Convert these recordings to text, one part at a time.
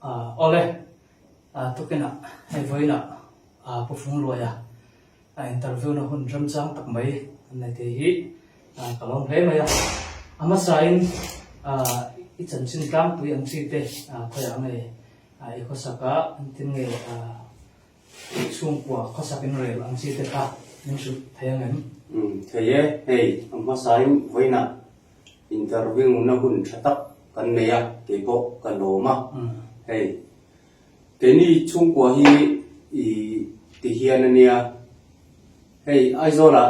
Awle, tukin ah hei vawiin ah Pu Fung Luaia a interview na hun remchang tak mai an nei thei hi ka lawm hle mai a. A hmasa in i chanchin tlangpui ang chi te khawiah nge i khawsak a, engtin nge i chhungkua khawsak in rel ang chi te kha min hrilh thei ang em? Thei e, hei a hmasa in vawiin ah Interview na hun tha tak kan nei a, kei pawh ka lawm a. Hei, keini chhungkua hi i ti hian a nia, hei Aizawlah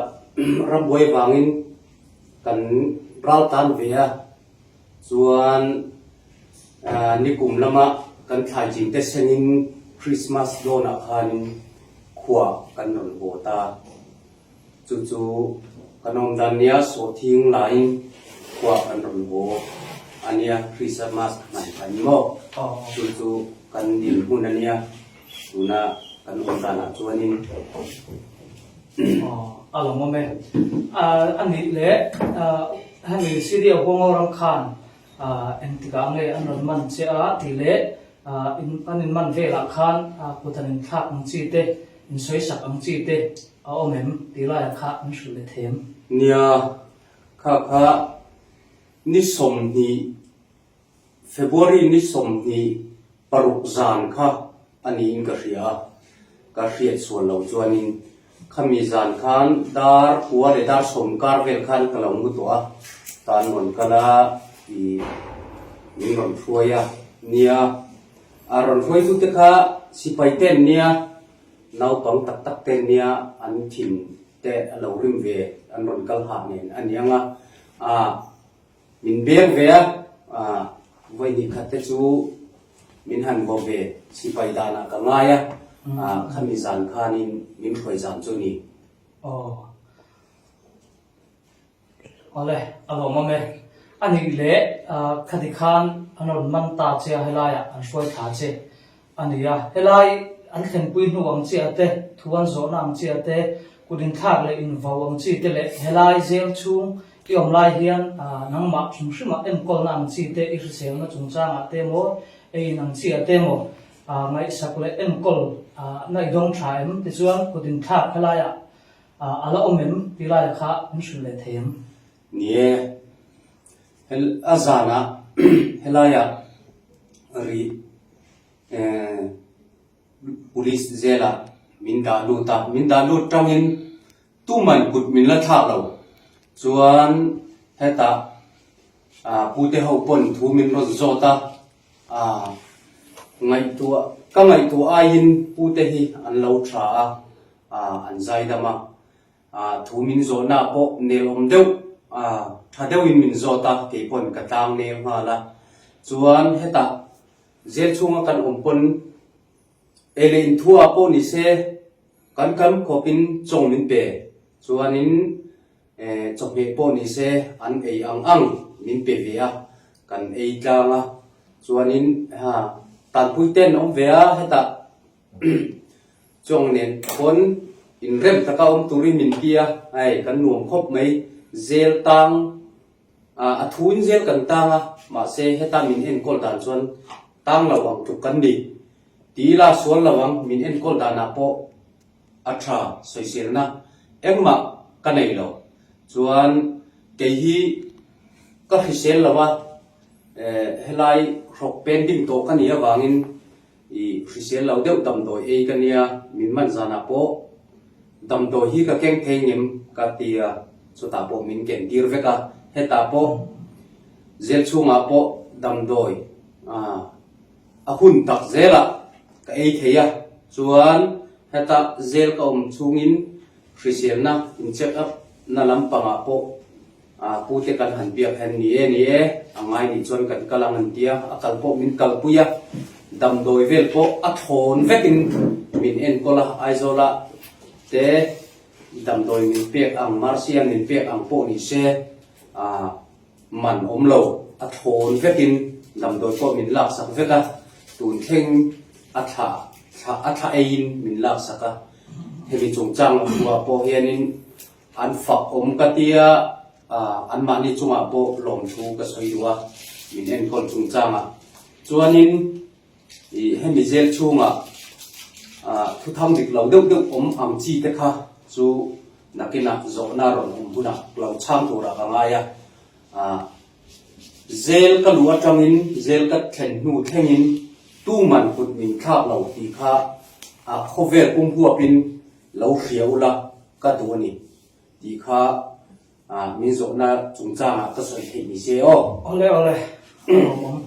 rambuai vangin kan ral tan ve a, chuan nikum lama kan thlai chin te sengin Christmas dawnah khanin khua kan rawn haw ta. Chu chu kan awm dan nia sawhthing laiin khua kan rawn haw a nia, Christmas a hman kha ni maw? Chu chu kan dinhmun a nia, tuna kan awm danah chuanin. A lawmawm e. A nih leh hemi Syria huango ram khan Engtikah nge an rawn man che a tih leh an in man velah khan kut an inthlak ang chi te, insawisak ang chi te a awm em tih laiah kha an hrilh leh thei em? Nia, kha kha ni 20, February ni 26 zan kha a niin ka hria a, ka hriat sual lo chuanin khami zan khan dar kua leh dar 10 kar vel khan ka lo mu tawh a, tan rawn kal a ih min rawn hruai a nia, a rawn hruaitu te kha sipai te an nia, naupang tak tak te an nia, an thin te a lo rim ve an rawn kal hah nen a ni ang a, ah. Min beng ve a, vawi hnih khat te chu min han vaw ve sipai danah ka ngai a, khami zan khanin min hruai zan chu ni. Aw. Awle, a lawmawm e. A nih leh khati khan an rawn man ta che a helaiah an hruai thla che. A ni a, helai an thlenpui hnu ang chi te, thu an zawhna ang chi te, kut inthlak leh invau ang chi te leh helai zel chhung i awm lai hian nangmah hrim hrimah enkawlna ang chi te, i hriselna chungchangah te emaw, ei in ang chi ah te emaw ngaihsak leh enkawl na i dawng tha em? Tichuan kut inthlak helaiah a la awm em? Ti laiah kha min hrilh leh thei em? Ni e, a zanah helaiah rih Police zelah min dah lut a, min dah lut tangin tuman kut min la thlak lo. Chuan hetah pute ho pawn thu min rawn zawt a, ngaihtuah ka ngaihtuah aiin pute hi an lo tha a, an zaidam a. Thu min zawhna pawh nelawm deuh, tha deuhin min zawt a, kei pawn ka tlang nel nghal a. Chuan hetah zel chhunga kan awm pawn ei leh inthua pawh ni se kan kam khawpin chaw min pe. Chuanin chawhmeh pawh ni se an ei ang ang min pe ve a, kan ei tlang a. Chuanin tanpui ten awm ve a hetah. Chuang nen pawn inrem taka awm turin min ti a, hei kan nuam khawp mai, zel tang a thuin zel kan tang a, mahse heta min enkawl dan chuan tang lo ang tluk kan ni. Ti ila sual lo ang, min enkawl danah pawh a tha sawiselna engmah ka nei lo. Chuan kei hi ka hrisel lo a, helai hrawk pending tawh ka nih avangin I hrisel lo deuh damdawi ei ka nia, min man zanah pawh damdawi hi ka keng thei ngem ka ti a, chutah pawh min ken tir vek a, hetah pawh zel chhungah pawh damdawi a hun tak zelah ka ei thei a, chuan heta zel ka awm chhungin hriselna in check up na lampangah pawh A pute kan han biak hian ni e ni e, a ngai nih chuan kan kal ang an ti a, a kal pawh min kalpui a, damdawi vel pawh a thawn vekin min enkawl a, Aizawla te damdawi min pek ang, Marcia min pek ang pawh ni se ah man awm lo, a thawn vekin damdawi pawh min laksak vek a, tun thleng a thla thla a thla eiin min laksak a, hemi chungchang thuah pawh hianin An fak awm ka tia, anmahni chungah pawh lawmthu ka sawi duh a, min enkawl chungchangah. Chuanin. I hemi zel chhungah thuthang dik lo deuh deuh awm ang chi te kha chu nakinah zawhna rawn awm hunah lo chhang turah ka ngai a. Zel ka luh atangin zel ka thlen hnu thlengin tuman kut min thlak lo tih kha a khawvel pum huapin lo hria ula ka duh a ni tih kha min zawhna chungchangah ka sawi theih ni se aw. Awle awle a lawmawm.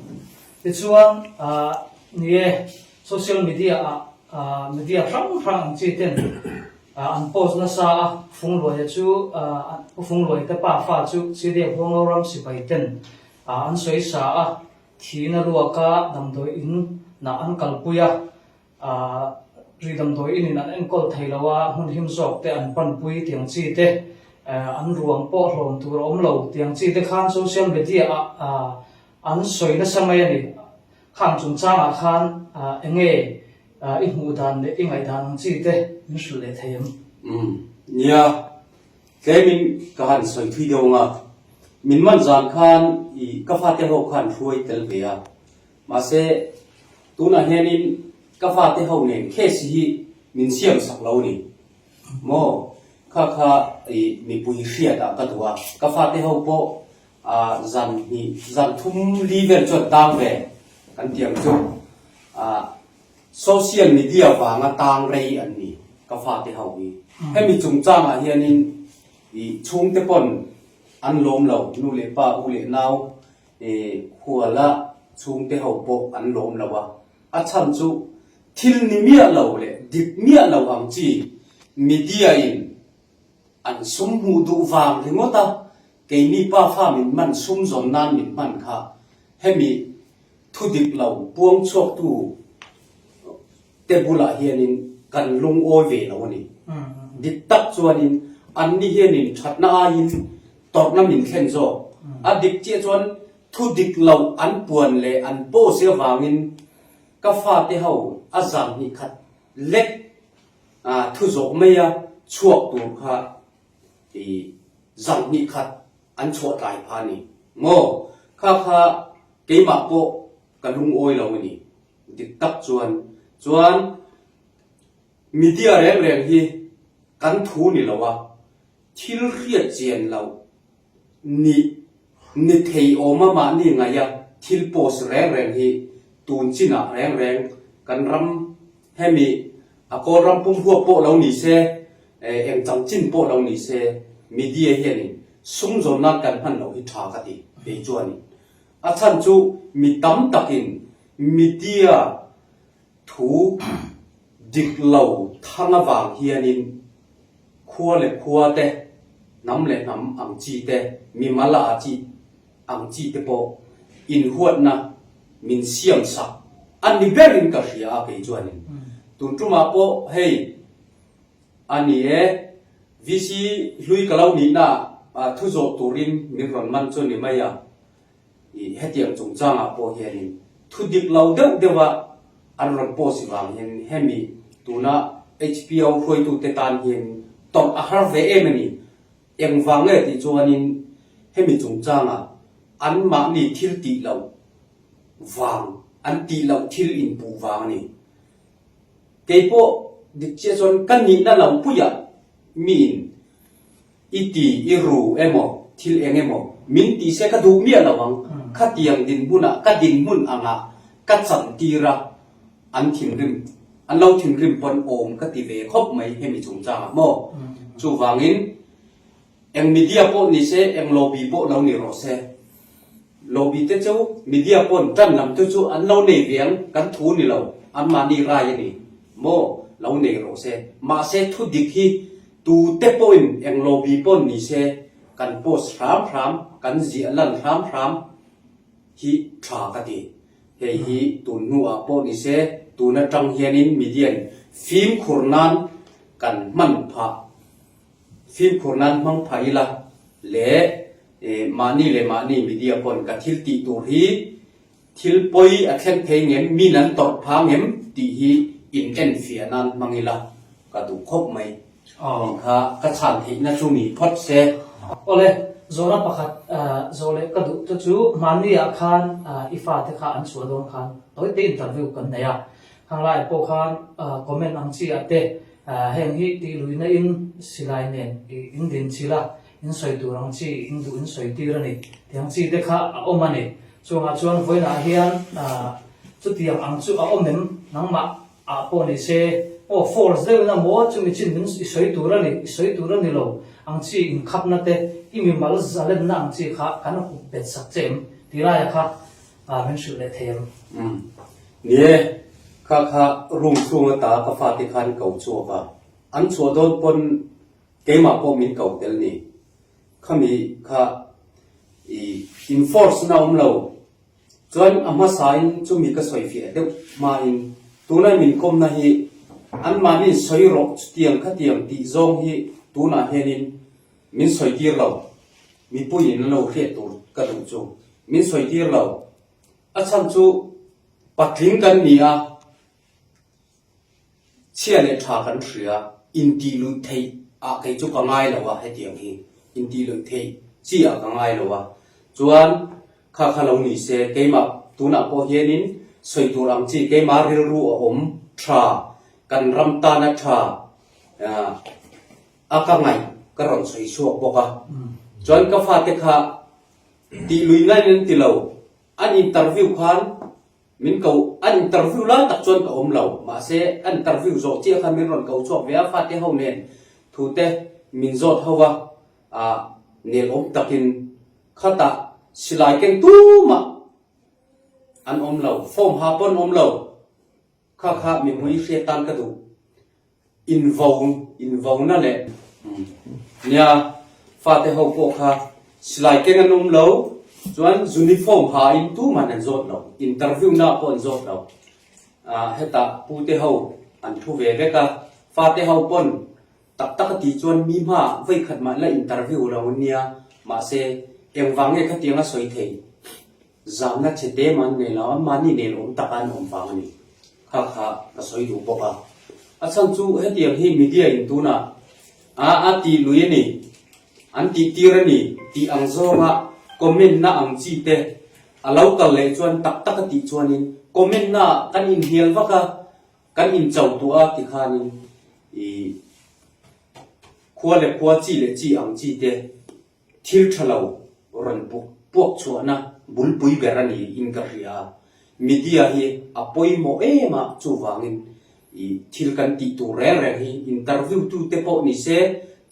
Tichuan ni e social media ah media hrang hrang ang chi ten an post nasa a, Fungluaia chu Pu Fungluaia te pa fa chu CDF Huanglo ram sipai ten an sawi sa a, thihna ruaka damdawi in nah an kalpui a. Ri damdawi inin an enkawl thei lo a, hmun him zawk te an panpui tiang chi te, an ruang pawh hlawm tur a awm lo tiang chi te khan social media ah an sawi nasa mai a ni. Khang chungchangah khan eng nge i hmuh dan leh i ngaihdan ang chi te min hrilh leh thei em? Umm, nia, tlemin ka han sawi thui deuh ang a, min man zan khan i ka fate ho khan hruai tel ve a, Mahse, tunah hianin ka fate ho nen case hi min siam sak lo ni maw? Kha kha i mipui hriatah ka duh a, ka fate ho pawh ah zan hnih, zan thum li vel chuan tang ve kan ti ang chu. Ah social media vanga tang rei an ni ka fate ho hi. Hemi chungchangah hianin i chhungte pawn an lawm lo, nu leh pa, u leh nau Khuala chhungte ho pawh an lawm lo a, a chhan chu thil ni miah lo leh dik miah lo ang chi media in an sum hmuh duh vang ringawt a, keini pa fa min hman sum zawn nan min hman kha hemi thu dik lo puang chhuak tu te bulah hianin kan lungawi ve lo a ni. Dik tak chuanin anni hianin thatna aiin tawrhna min thlen zawk. A dik chiah chuan thu dik loh an puan leh an post avangin ka fate ho a zan hnih khat lek thu zawh mai a chhuak tur kha i zan hnih khat an chhuah tlai pha a ni maw? Kha kha keimah pawh ka lungawi lo a ni. Dik tak chuan chuan media reng reng hi kan thu ni lo a, thil hriat chian loh ni ni thei awma mahni ngaih a thil post reng reng hi tun chinah reng reng kan ram hemi a kawl ram pum huap pawh lo ni se eng changchin pawh lo ni se media hianin sum zawn nan kan hman loh hi tha ka ti kei chuanin A chhan chu mi tam takin media thu dik lo thang avang hianin khua leh khua te, hnam leh hnam ang chi te, mimal a chi ang chi te pawh inhuatna min siam sak a ni berin ka hria a kei chuanin. Tun tumah pawh hei a ni e, VC hlui ka lo nihna ah thu zawh turin min rawn man chu ni mai a. I hetiang chungchangah pawh hianin thu dik lo deuh deuha an rawn post vang hian hemi tuna HPO hruaitute tan hian tawrh a har ve em a ni. Engvang nge tih chuanin hemi chungchangah anmahni thil tih loh vang, an tih loh thil inpuh vang a ni. Keipawh dik chiah chuan ka nihna lo puiah miin I ti, i ru emaw, thil eng emaw, min ti se ka duh miah lo ang, khatiang dinhmunah ka dinhmun angah ka chantir a, an thinrim, an lo thinrim pawn awm ka ti ve khawp mai hemi chungchangah maw? Chuvangin eng media pawh ni se, eng lobby pawh lo ni rawh se, Lobby te chu media pawn tan lam te chu an lo nei ve ang, kan thu ni lo, anmahni rai a ni maw, lo nei rawh se. Mahse thu dik hi tu te pawhin eng lobby pawn ni se kan post hram hram, kan ziah lan hram hram hi tha ka ti. Hei hi tun hnuah pawh ni se, tun atang hianin media in fimkhur nan kan hman phah. Fimkhur nan hmang phah ila leh mahni leh mahni media pawn ka thil tih tur hi thil pawi a thleng thei ngem, min an tawrh pha ngem tih hi in enfiah nan hmang ila ka duh khawp mai tih kha ka chhan theihna chu mi phawt se. Awle, Zawhna pakhat zawh leh ka duh te chu hmanni ah khan i fate kha an chhuah dawn khan tawite interview kan nei a. Khang laiah pawh khan comment ang chi ah te heng hi tih luihna in silai nen in din chilh a, in sawi tur ang chi in duh in sawi tir a ni tih ang chi te kha a awm a ni. Chungah chuan vawiinah hian chutiang ang chu a awm em nangmah ah pawh ni se, aw force deuhin a maw chumi chin min i sawi tur a ni, i sawi tur a ni lo ang chi inkhapna te, i mimal zalenna ang chi kha kan hup bet sak che em tih laia kha min hrilh leh thei ang. Umm. Ni e, kha kha room chhung ata ka fate khan ko chhuak a, an chhuah dawn pawn keimah pawh min ko tel ni. Khami kha i enforce na awm lo Chuan a hmasain chumi ka sawi fiah deuh hmain tunai min kawmna hi anmahni sawi rawh chutiang khatiang tih zawng hi tunah hianin min sawi tir lo, mipuiin an lo hriat tur ka duh chu min sawi tir lo. A chhan chu patling kan ni a. Chhia leh tha kan hria, intih luih theih ah kei chu ka ngai lo a hetiang hi, intih luih theih chi ah ka ngai lo a, chuan kha kha lo ni se keimah tunah pawh hianin sawi tur ang chi keimah rilru a awm tha, kan ram tana tha a ka ngaih ka rawn sawi chhuak bawk a, chuan ka fate kha tih lui ngain an ti lo, an interview khan Min ko, an interview lai tak chuan ka awm lo. Mahse, an interview zawh chiah khan min rawn ko chhuak ve a, fate ho nen thute min zawt ho a, ah nelawm takin khatah silai keng tumah an awm lo, form ha pawn awm lo. Kha kha mipui hriat tan ka duh. Invo, invona leh nia fate ho pawh kha silai keng an awm lo, chuan uniform ha in tuman an zawt lo, interview na pawh an zawt lo. Ah hetah pute ho an thu ve vek a, fate ho pawn tak tak a tih chuan mi hma vawikhat mah la interview lo an nia, mahse engvang nge khatiang a sawi thei? Zamna che te man nei lo, anmahni nel awm taka an awm vang a ni. Kha kha ka sawi duh bawk a. A chhan chu hetiang hi media in tunah a a tih lui a ni, an tih tir a ni tih ang zawnga comment na ang chi te a lo kal leh chuan tak tak a tih chuanin comment na ah kan inhnial vak a, kan incho tuah a tikhanin ih khua leh khua chi leh chi ang chi te Thil tha lo rawn puak chhuahna bulpui ber a ni in ka hria a, media hi a pawimawh em a, chuvangin i thil kan tih tur reng reng hi interview tu te pawh ni se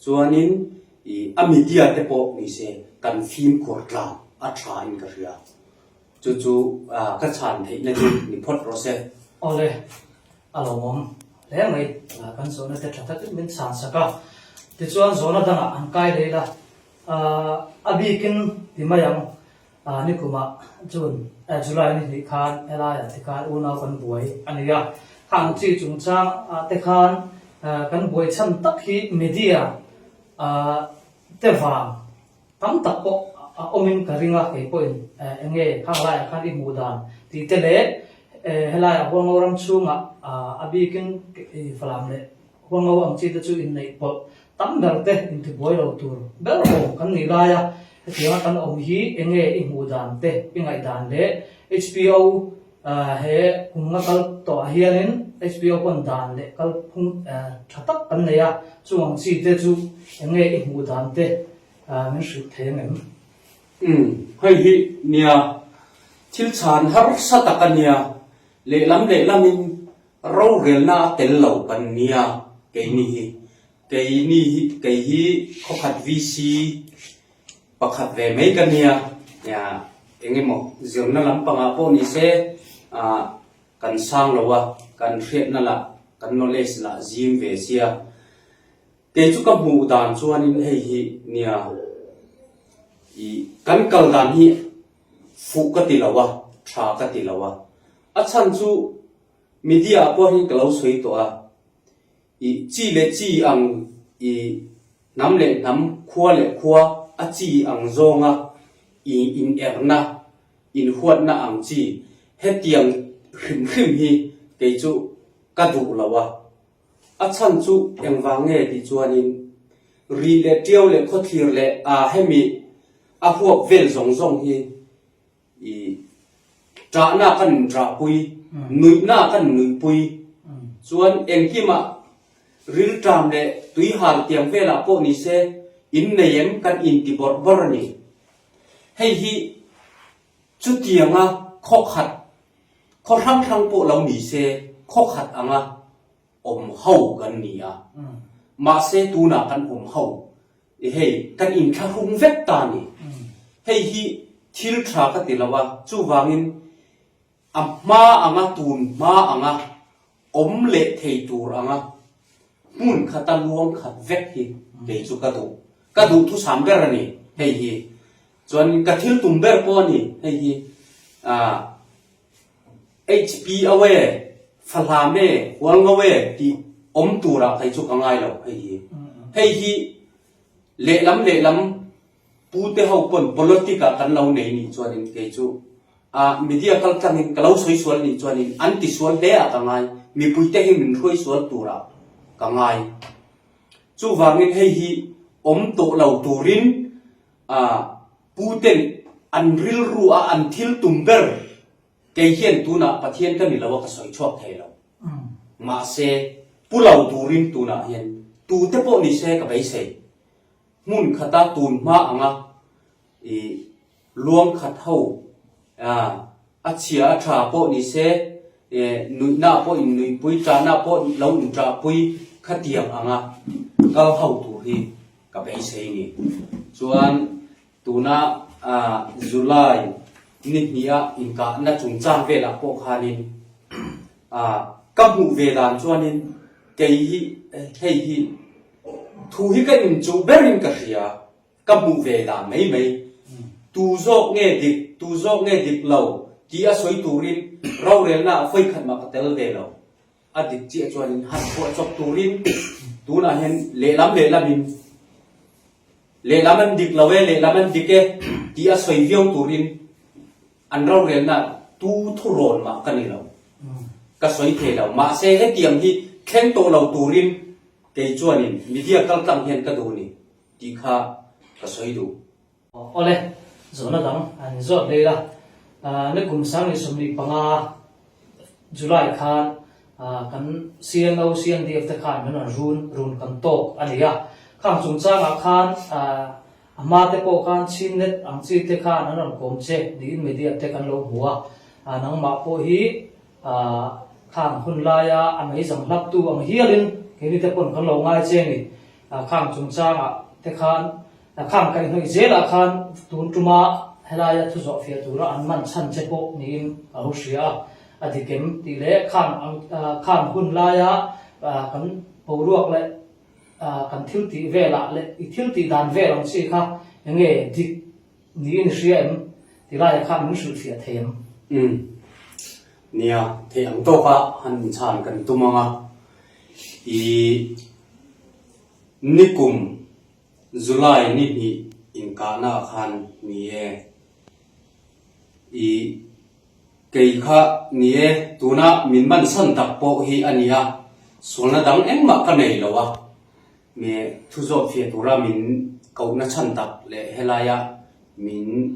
chuanin i a media te pawh ni se kan fimkhur tlang a tha in ka hria. Chu chu ka chhan theihna chu ni phawt rawh se. Awle, a lawmawm hle mai. Kan zawhna te tha takin min chhan sak a. Tichuan zawhna dangah an kai leh ila, a bikin ti mai ang, nikumah June, July ni hnih khan helaiah te khan unau kan buai a ni a. Khang chi chungchang ah te khan kan buai chhan tak hi media te vang Tam tak pawh a awmin ka ring a, kei pawhin eng nge khang laiah khan i hmuh dan tih te leh helaiah Huango ram chhungah a bikin Falam leh Huango ang chi te chu inneih pawlh tam ber te intibuai lo tur ber awm kan nih laia hetianga kan awm hi eng nge i hmuh dan te i ngaihdan leh HPO he kum nga kal tawhah hianin HPO pawn dan leh kalphung tha tak kan nei a, chung ang chi te chu eng nge i hmuh dan te Min hrilh thei ang em? Umm, hei hi nia, thil chhan harsa tak a nia, lehlam lehlamin rorelna a tel lo kan nia, keini hi, keini hi, kei hi khawkhat VC pakhat ve mai ka nia, nia, eng emaw zirna lampangah pawh ni se, ah, kan sang lo a, kan hriatna lah, kan knowledge lah zim ve sia. Kei chu ka hmuh dan chuanin hei hi nia i kan kal dan hi fuh ka ti lo a, tha ka ti lo a. A chhan chu media ah pawh hian ka lo sawi tawh a, i chi leh chi ang i hnam leh hnam, khua leh khua a chi ang zawnga i inerna, inhuatna ang chi hetiang hrim hrim hi kei chu ka duh lo a. A chhan chu engvang nge tih chuanin ri leh ṭiau leh khawthlir leh aa hemi. A huap vel zawng zawng hi i ṭahnak kan in ṭahpui, nuihnak kan nuihpui. Chuan engkimah rilṭam le tuihal tiang velah pawh ni se in nei em kan in ti bawrh bawrh a ni. Hei hi chutianga khawkhat, khaw hrang hrang pawh lo ni se khawkhat anga awm ho kan ni a. Mahse tunah kan awm ho i hei kan inthlahrung vek ta a ni. Hei hi thil tha ka ti lo a, chuvangin a hma anga tun hma anga awm leh thei tur anga hmun khata luang khat vek hi kei chu ka duh. Ka duhthusam ber a ni hei hi. Chuan ka thil tum ber pawh a ni hei hi. Aah. HP au e, Fahlam e, Hualngo e tih awm turah kei chu ka ngai lo hei hi. Hei hi lehlam lehlam pute ho pawn politic ah kan lo nei nih chuanin kei chu ah media kal tlangin ka lo sawi sual nih chuanin an ti sual hle ah ka ngai, mipuite hi min hruai sual turah ka ngai. Chuvangin hei hi awm tawh lo turin ah puten an rilru a an thil tum ber Kei hian tunah Pathian ka ni lo a ka sawi chhuak thei lo. Mahse, pu lo turin tunah hian tute pawh ni se ka beisei. Hmun khata tun hma anga i luang khat ho a chhia a tha pawh ni se, nuihna pawh in nuihpui, ṭahna pawh lo in ṭahpui khatiang anga kal ho tur hi ka beisei ni. Chuan Tuna July ni hniha inkahna chungchang velah pawh khanin ka hmuh ve dan chuanin kei hi hei hi thu hi ka inchuh berin ka hria, ka hmuh ve dan mai mai. Tu zawk nge dik, tu zawk nge dik lo tih a sawi turin rorelna ah vawikhat mah ka tel ve lo. A dik chiah chuanin han phuah chawp turin tunah hian lehlam lehlamin Lehlam an dik lo e, lehlam an dik e tih a sawi viau turin an rorelna tu thurawn mah ka ni lo. Ka sawi thei lo. Mahse hetiang hi thleng tawh lo turin kei chuanin media kaltlang hian ka duh ni tih kha ka sawi duh. Awle, zawhna dang an zawt lei la. Ni kum 2025 July khan Kan CNO, CNDF te khan min rawn run run kan tawk a ni a. Khang chungchangah khan a hma te pawh khan Chinnet ang chi te khan an rawn kawm che niin media te kan lo hmu a. Nangmah pawh hi khang hun laia a meizang hlaptu ang hialin keini te pawn kan lo ngai che a ni. Khang chungchangah te khan Khang kaihhnawih zelah khan tun tuma helaia thu zawh fiah tura an man chhan che pawh niin ka lo hria a, a dik em tih leh khang ang khang hun laia kan boruak leh kan thil tih velah leh i thil tih dan vel ang chi kha enge dik niin i hria em ti laiah khan min hrilh fiah thei em? Umm. Nia, theih ang tawka han inchhan kan tum ang a, i nikum July ni hnih inkahna ah khan ni e. I kei kha ni e, tuna min mansan tak pawh hi a ni a, sualna dang engmah ka nei lo a, me thu zawt fiah tura min kohna chhan tak leh helaia min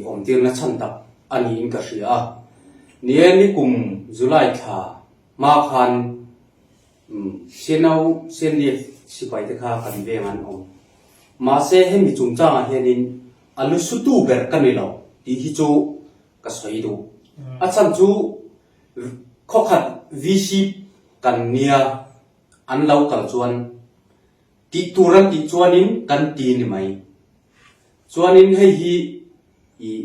awmtirna chhan tak a niin ka hria a. Ni e, nikum July thla hma khan Umm, Sianau Sianliak sipai te kha kan veng an awm. Mahse hemi chungchangah hianin a lu sutu ber ka ni lo tih hi chu ka sawi duh. A chhan chu khawkhat VC kan nia an lo kal chuan tih tur an tih chuanin kan ti ni mai. Chuanin hei hi ih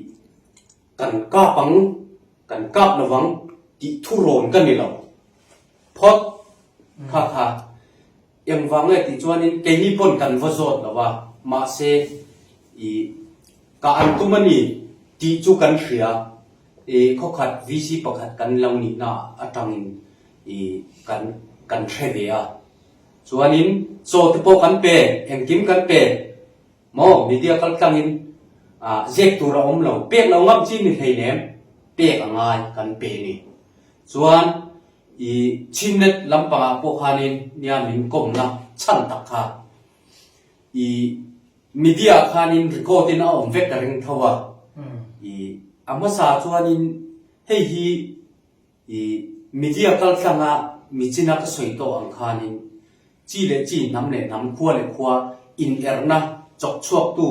kan kap ang, kan kap lovang tih thurawn ka ni lo. Phawt kha kha engvang nge tih chuanin keini pawn kan va zawt lo a, mahse i ka an tum a ni tih chu kan hria, i khawkhat VC pakhat kan lo nihna atangin i kan kan hre ve a, chuanin chaw te pawh kan pe, engkim kan pe maw media kal tlangin ah zek tur a awm lo, pek lo ngam chi ni hleinem pek a ngai kan pe ni. Chuan i Chinnet lampangah pawh khanin nia min kawmna chhan tak kha i. Media ah khanin record in a awm vek ka ring tho a. I a hmasa chuanin hei hi i media kaltlanga michina ka sawi tawh ang khanin chi leh chi, hnam leh hnam, khua leh khua inerna chawkchhuaktu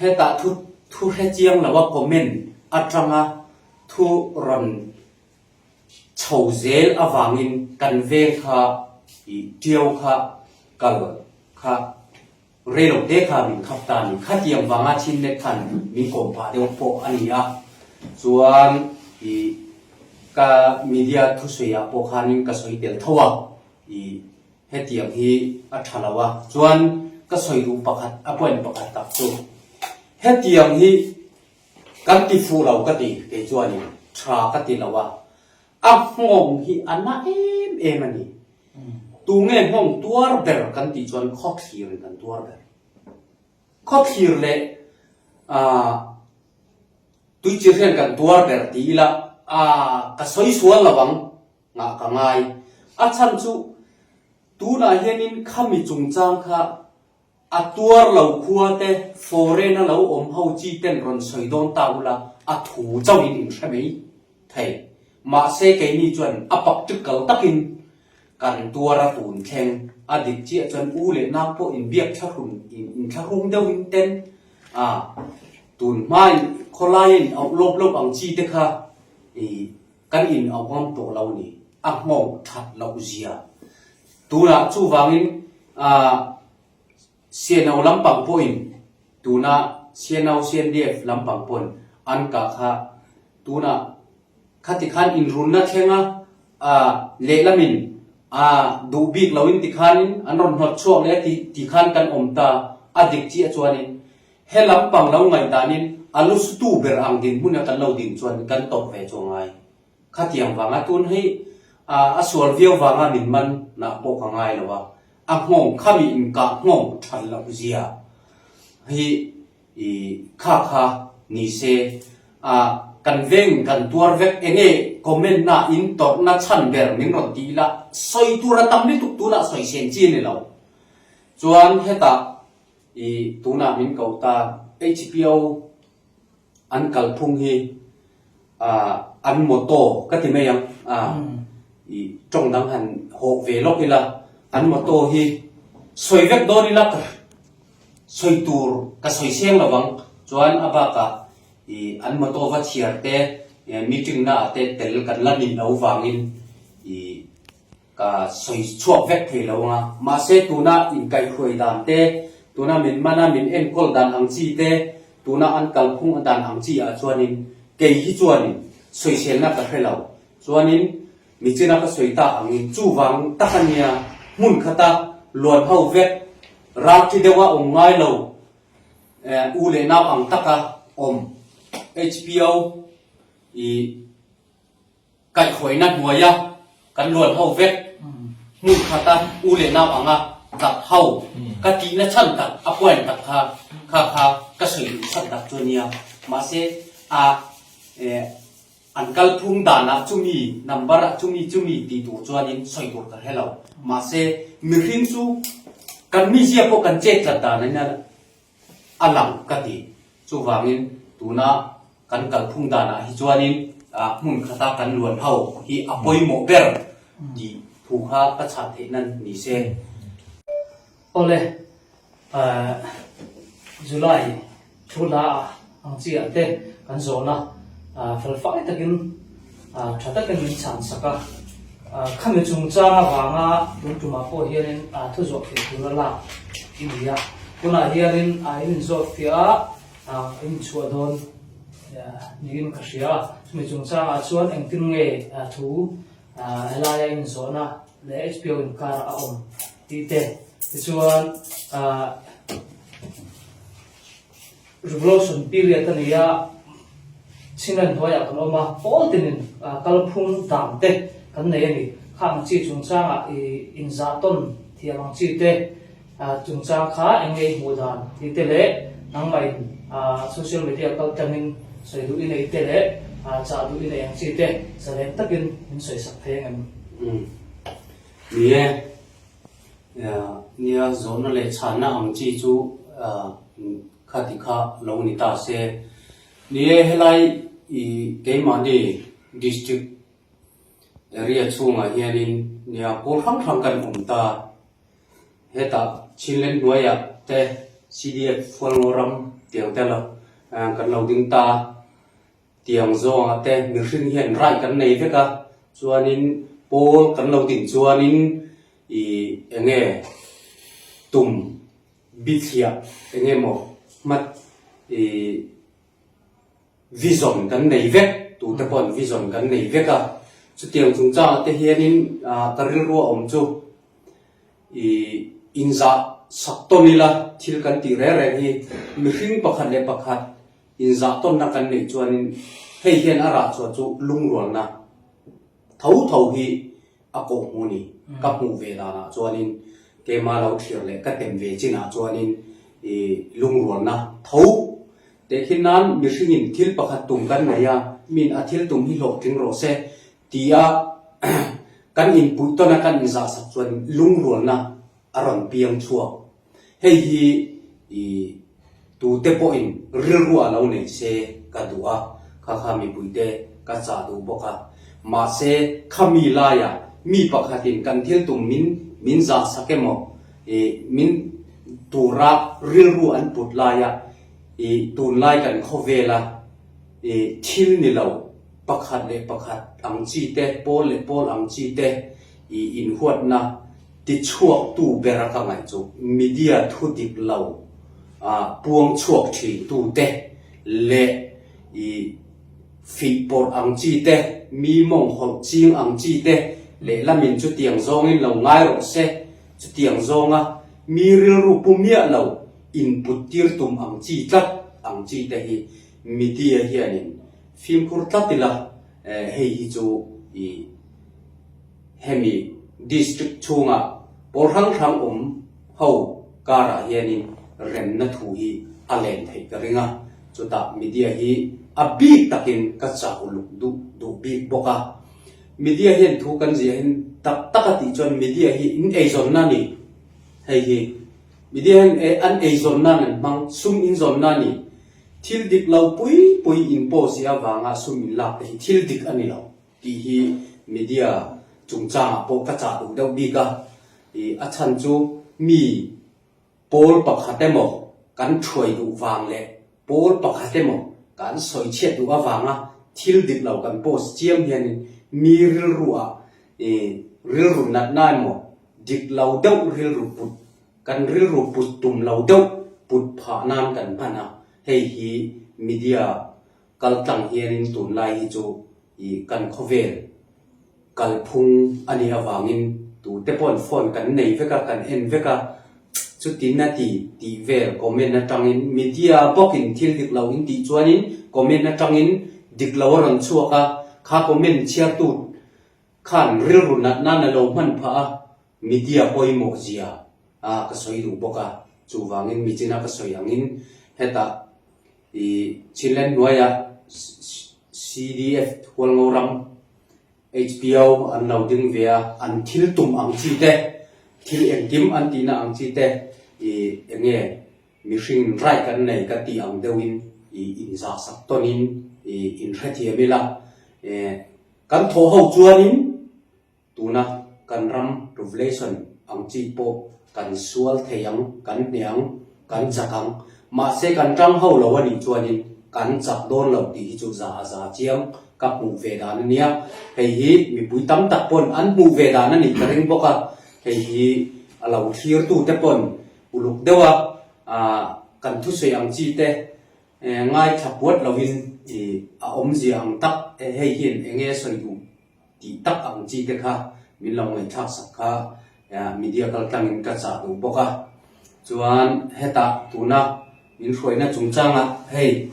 hetah thu thu hre chiang loa comment atanga thu rawn chho zel avangin kan veng kha i tiau kha kal kha rei lo te kha min khap ta a ni. Khatiang vanga Chinnet khan min kawm phah deuh pawh a ni a. Chuan i ka media thusawi ah pawh khanin ka sawi tel tho a, i hetiang hi a tha lo a. Chuan ka sawi duh pakhat a point pakhat tak chu hetiang hi Kan ti fuh lo ka ti, kei chuanin tha ka ti lo a, a nghawng hi a na em em a ni. Tunge nghawng tuar ber kan tih chuan khawthlirin kan tuar ber. Khawthlir leh aah tuichir hian kan tuar ber ti ila aah ka sawi sual lo ang ngah ka ngai. A chhan chu tunah hianin khami chungchang kha A tuar lo khua te foreign a lo awm ho chi ten rawn sawi dawn ta ula a thu chauh in in hre mai thei. Mahse keini chuan a practical takin kan tuar a tun thleng a dik chiah chuan u leh nau pawh in biak thlahrun in in thlahrung deuh in ten a tun hma in khawlai a in auh lawp lawp ang chi te kha i kan in auh ngam tawh lo ni a nghawng that loh zia Tunah chuvangin CNO lampang pawhin tuna CNO CNDF lampang pawn an kah kha tunah khati khan inrunna thlenga lehlamin duh bik loin tikhanin an rawn hnawt chhuak leh a tih tikhan kan awm ta a dik chiah chuanin he lampang lo ngaihdanin a lusutu ber ang dinhmuna kan lo din chuan kan tawp ve chu a ngai. Khatiang vanga tun hi a sual viau vanga min man nah pawh ka ngai lo a, a nghawng khami inkah nghawng that loh zia hi i kha kha ni se a kan veng kan tuar vek enge comment na in tawrh na chhan ber min rawn ti ila sawi tur a tam lutuk tunah sawi sen chi a ni lo chuan hetah i tunah min ko ta HPO An kalphung hi an motto ka ti mai ang a, i tawng dang han hawh ve lawk ila, an motto hi sawi vek dawn ila ka sawi tur ka sawi seng lo ang, chuan a bakah i an motto va chhiar te meeting naah te tel kan la nih loh vangin i Ka sawi chhuak vek thei lo ang a, mahse tuna inkaihhruai dan te, tuna min man a min enkawl dan ang chi te, tuna an kalphung a dan ang chi ah chuanin kei hi chuanin sawiselna ka hre lo. Chuanin michina ka sawi tak angin chuvang tak a nia, hmun khata luan ho vek, ralṭi deuha awm ngai lo, u leh nau ang taka awm, HPO i. Kaihhruaina hnuaia kan luan ho vek, hmun khata u leh nau anga tap ho ka tihna chhan tak, a point tak kha kha kha ka sawi duh chhan tak chu a nia. Mahse a an kalphung danah chumi number ah chumi chumi tih tur chuanin sawi tur ka hre lo. Mahse mihring chu kan mizia pawh kan chet tlat dan a nia. A lang ka ti. Chuvangin tuna kan kalphung danah hi chuanin hmun khata kan luan ho hi a pawimawh ber tih thu kha ka chhah theih nan ni se. Awle, July thu hla ah ang chi ah te kan zawhna felfai takin tha takin min chhan sak a. Khami chungchang avanga tun tumah pawh hianin thu zawh theih tur a lak i ni a. Tunah hianin in inzawt fiah a, in inchhuah dawn niin ka hria a. Chumi chungchangah chuan engtin nge thu helaia inzawhna leh HPO inkar a awm tih te tichuan Revolution period a ni a, Chinland hnuaiah kan awm a, pawl tinin kalphung dan te kan nei a ni. Khang chi chungchangah i inzah tawn thiam ang chi te chungchang kha eng nge i hmuh dan tih te leh nangmahin social media kal tlangin sawi duh i nei te leh chah duh i nei ang chi te zalen takin min sawi sak thei ang em? Ni e, nia zawhna leh chhanna ang chi chu. Khati kha lo ni ta se. Ni e, helai i keimahni district area chhungah hianin nia pawl hrang hrang kan awm ta. Hetah Chinland hnuaiah te CDF Hualngo ram tiang te lo kan lo ding ta. Tiang zawngah te mihring hian right kan nei vek a, chuanin pawl kan lo din chuanin i enge tum bithliah eng emaw hmat i vision kan nei vek, tute pawhin vision kan nei vek a, chutiang chungchangah te hianin ka rilru a awm chu i inzah sak tawn ila thil kan tih reng reng hi mihring pakhat leh pakhat inzah tawnna kan neih chuanin hei hian a rah chhuah chu lungrualna tho tho hi a kawh hmu ni. Ka hmuh ve danah chuanin keimah lo thlir leh ka tem ve chinah chuanin i lungrualna tho tehkhin nan mihringin thil pakhat tum kan nei a, min a thil tum hi hlawhtling rawh se tia kan inpuih tawn a kan inzahsak chuan lungrualna a rawn piang chhuak. Hei hi i tute pawhin rilru a lo nei se ka duh a, kha kha mipuite ka chah duh bawk a. Mahse, khami laia mi pakhatin kan thil tum min min zah sak emaw i min tura rilru an put laia i tunlai kan khawvela i thil ni lo pakhat leh pakhat ang chi te, pawl leh pawl ang chi te i inhuatna Tichhuaktu bera ka ngaih chu media thu dik lo puang chhuak thintute leh i fihpawrh ang chi te, mi mawng hawlh ching ang chi te lehlamin chutiang zawngin lo ngai rawh se, chutiang zawnga mi rilru pu miah lo input tir tum ang chi tlat ang chi te hi media hianin fimkhur tlat ila hei hi chu i Hemi District chhunga pawl hrang hrang awm ho karah hianin remna thu hi a len theih ka ring a, chutah media hi a bik takin ka chah uluk duh duh bik bawk a. Media hian thu kan ziah hin tak tak a tih chuan media hi in eizawnna a ni. Hei hi media hian an eizawnna an hmang, sum inzawnna a ni. Thil dik lo pui pui in post ziah avanga sum inlak te hi thil dik a ni lo. Tih hi media chungchangah pawh ka chah duh deuh bik a, ih a chhan chu mi pawl pakhat emaw kan thuai duh vang leh pawl pakhat emaw kan sawi chhiat duh avanga thil dik lo kan post chiam hianin mi rilruah ih rilru natna emaw dik lo deuh rilru put kan rilru put tum lo deuh put phah nan kan hman a, hei hi media Kaltlang hianin tunlai hi chu i kan khawvel kalphung a nih avangin tute paw'n phone kan nei vek a, kan en vek a, chutin a ti tih vel comment atangin media bawkin thil dik lo in tih chuanin comment atangin dik lo a rawn chhuak a, kha comment chhiartu khan rilru nat nan a lo hman phah a, media pawimawh zia a ka sawi duh bawk a, chuvangin michina ka sawi angin hetah I Chinland hnuaiah CDF Hualngo ram HPO an lo ding ve a, an thil tum ang chi te, thil engkim an tihna ang chi te i enge mihring right an nei ka tih ang deuhin i inzahsak tawnin i inhrethiam ila. Kan thawh ho chuanin Tuna kan ram revelation ang chi pawh kan sual thei ang, kan hneh ang, kan chak ang. Mahse kan tang ho lo a nih chuanin kan chak dawn lo tih hi chu za a za chiang ka hmuh ve dan a nia. Hei hi mipui tam tak pawn an hmuh ve dan a nih ka ring bawk a, hei hi a lo thlirtute pawn uluk deuh a kan thusawi ang chi te ngaithla puat lovin a awmzia ang tak hei hian eng nge sawi duh Tih tak ang chi te kha min lo ngaihthlak sak kha media kal tlangin ka chah duh bawk a. Chuan hetah tuna min hruaina chungchangah hei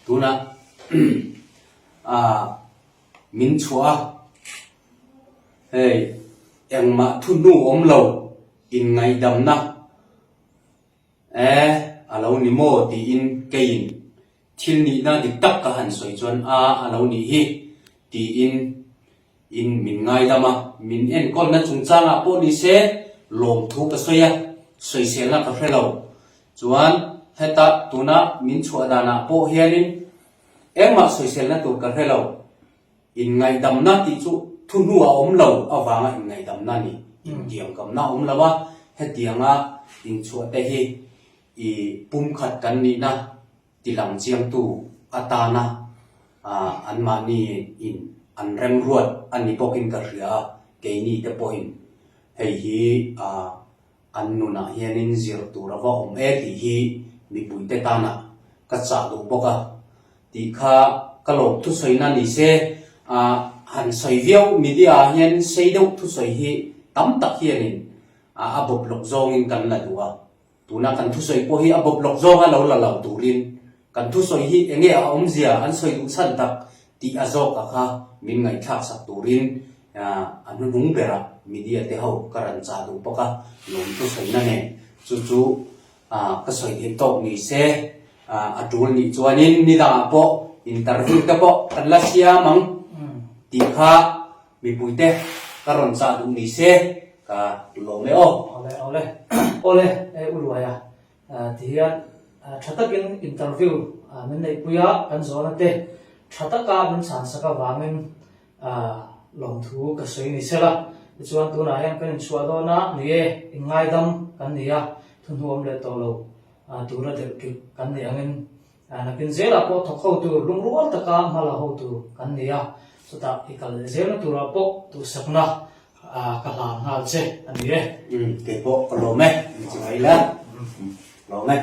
tuna ah min chhuah a, hei engmah thu hnu awm lo inngaihdamna eh a lo ni maw tiin keiin Thil nihna dik tak ka han sawi chuan a a lo nih hi tiin in min ngaidam a, min enkawlna chungchangah pawh ni se lawmthu ka sawi a, sawiselna ka hre lo. Chuan heta tuna min chhuah danah pawh hianin engmah sawiselna tur ka hre lo. Inngaihdamna tih chu thuhnu a awm lo avanga inngaihdamna a ni. Intiamkamna a awm lo a, hetianga inchhuah te hi i pumkhat kan nihna tilang chiangtu atana anmahni in an remruat a ni bawkin ka hria a, keini te pawhin hei hi an nunah hianin zir tur a va awm e tih hi mipuite tana ka chah duh bawk a tih kha ka lawm thusawina ni se han sawi viau media ah hian sei deuh thusawi hi tam tak hianin a bawp lawk zawngin kan la duh a. Tuna kan thusawi pawh hi a bawp lawk zawnga lo la lo turin kan thusawi hi enge a awmzia an sawi duh chhan tak tih a zawk a kha min ngaihthlak sak turin a hnuhnung bera media te ho ka rawn chah duh bawk a, lawm thusawina nen chu chu ka sawi theih tawk ni se a tul nih chuanin nidangah pawh interview te pawh kan la siam ang tih kha Mipuite ka rawn chah duh ni se ka lawm e aw. Awle awle awle e u Luaia ti hian tha takin interview min neihpui a kan zawhna te tha taka min chhan sak avangin lawmthu ka sawi ni sela tichuan tunah hian kan inchhuah dawn a ni e inngaidam kan ni a thuhnuam leh tawh lo tura delh kilh kan nih angin Nakin zelah pawh thawk ho tur lungrual taka hma la ho tur kan ni a, chutah i kal leh zelna turah pawh duhsakna ka hlan nghal che a ni e. Kei pawh ka lawm e, min chi mai la, lawm e.